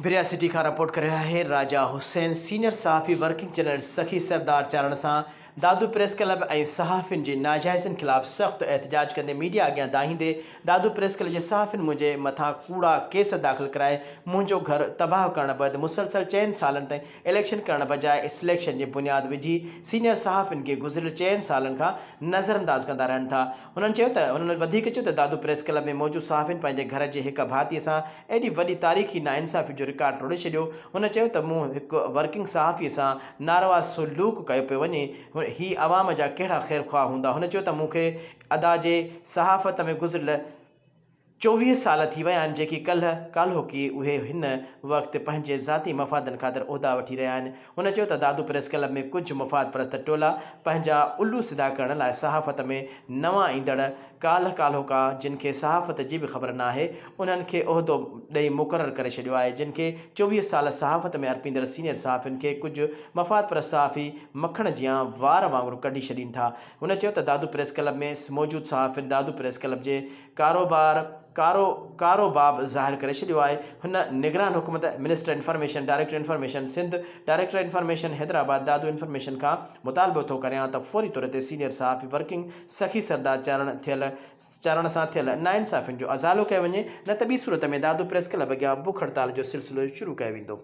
بريا city کان report ڪري رهيا آهي راجا حسين سينيئر صحافي ورڪنگ جرنلسٽ سخي سردار چارڻ سان دادو پريس ڪلب ۽ صحافين جي ناجائزين خلاف سخت احتجاج ڪندي ميڊيا اڳيان دانهيندي دادو پريس ڪلب جي صحافين منهنجي مٿان ڪوڙا ڪيس داخل ڪرائي منهنجو گهر تباهه ڪرڻ بعد مسلسل چئن سالن تائين اليڪشن ڪرڻ بجاء سليڪشن جي بنياد وجهي سينيئر صحافين کي گذريل چئن سالن کان نظرانداز ڪندا رهن ٿا هنن چيو ته هنن وڌيڪ چيو ته دادو پريس ڪلب ۾ موجود صحافين پنهنجي گهر جي هڪ ڀاتي سان ايڏي وڏي تاريخي ناانصافي جو رڪارڊ ٽوڙي ڇڏيو. هن چيو ته مون هڪ ورڪنگ صحافي سان ناروا سلوڪ ڪيو پيو وڃي، هي عوام جا ڪهڙا خيرخواهه هوندا. هن چيو ته مون کي ادا جي صحافت ۾ گذريل 24 سال ٿي ويا آهن، جيڪي ڪلهه ڪالهوڪي اهي هن وقت پنهنجي ذاتي مفادن خاطر عهدا وٺي رهيا آهن. هن چيو ته دادو پريس ڪلب ۾ ڪجهه مفاد پرست ٽولا پنهنجا الو سڌا ڪرڻ لاء صحافت ۾ نوان ايندڙ ڪالهه ڪالهوڪا جن کي صحافت جي به خبر ناهي انهن کي عهدو ڏئي مقرر ڪري ڇڏيو آهي جن کي 24 سال صحافت ۾ ارپيندڙ سينيئر صحافين کي ڪجهه مفاد پرست صحافي مکڻ جيان وار وانگر ڪڍي ڇڏين ٿا هن چيو ته دادو پريس ڪلب ۾ موجود صحافين دادو پريس ڪلب جي ڪاروبار ڪارو ڪارو باب ظاهر ڪري ڇڏيو آهي هن نگران حڪومت minister information director information Sindh director information Hyderabad Dadu information کان مطالبو ٿو ڪريان ته فوري طور تي سينيئر صحافي ورڪنگ سخي سردار چارڻ ٿيل چارڻ سان ٿيل ناانصافين جو ازالو ڪيو وڃي نه ته ٻي صورت ۾ دادو پريس ڪلب اڳيان بک هڙتال جو سلسلو شروع ڪيو ويندو.